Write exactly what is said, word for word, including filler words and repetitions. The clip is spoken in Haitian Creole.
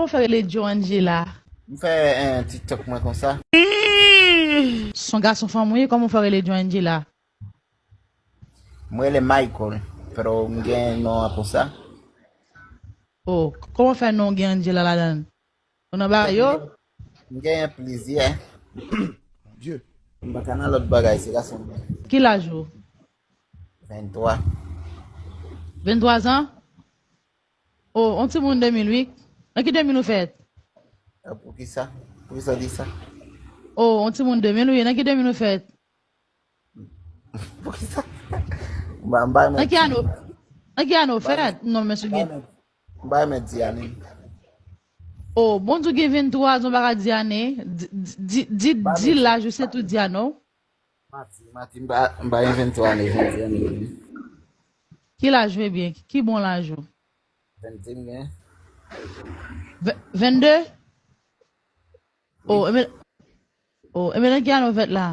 Kòman fè rele Joe Angela? M fè en TikTok mwen konsa. Se yon gason fanm ou ye, kòman fè rele Joe Angela? Mwen rele Michael. Pero m gen non an konsa. Oh, kòman fè non gen Angela ladan? Ou nan ba yo? M gen plizyè. M pa ka nan lòt bagay, se gason. Ki laj ou? Venntwa. Venntwa zan? Oh, on timoun de mil wi. Nan ki de mil ou fèt? Poukisa? Poukisa w di sa? Oh, on timoun de mil wi. Nan ki de mil ou fèt? Poukisa? M pa m pa renmen Nan ki ane w- nan ki ane w fèt? Non, men sou gen. M pa renmen di ane. Oh, bon, di w gen venntwa zan, ou pa ka di ane. Di, di, di, di laj ou, se tou di ane w. Mati, mati, m pa m pa gen venntwa ane, venntwa ane. Ki laj ou ebyen? Ki bon laj ou? Vennde m gen. Ve- vennde? Oh, ebyen, oh, ebyen, nan ki ane w fèt la?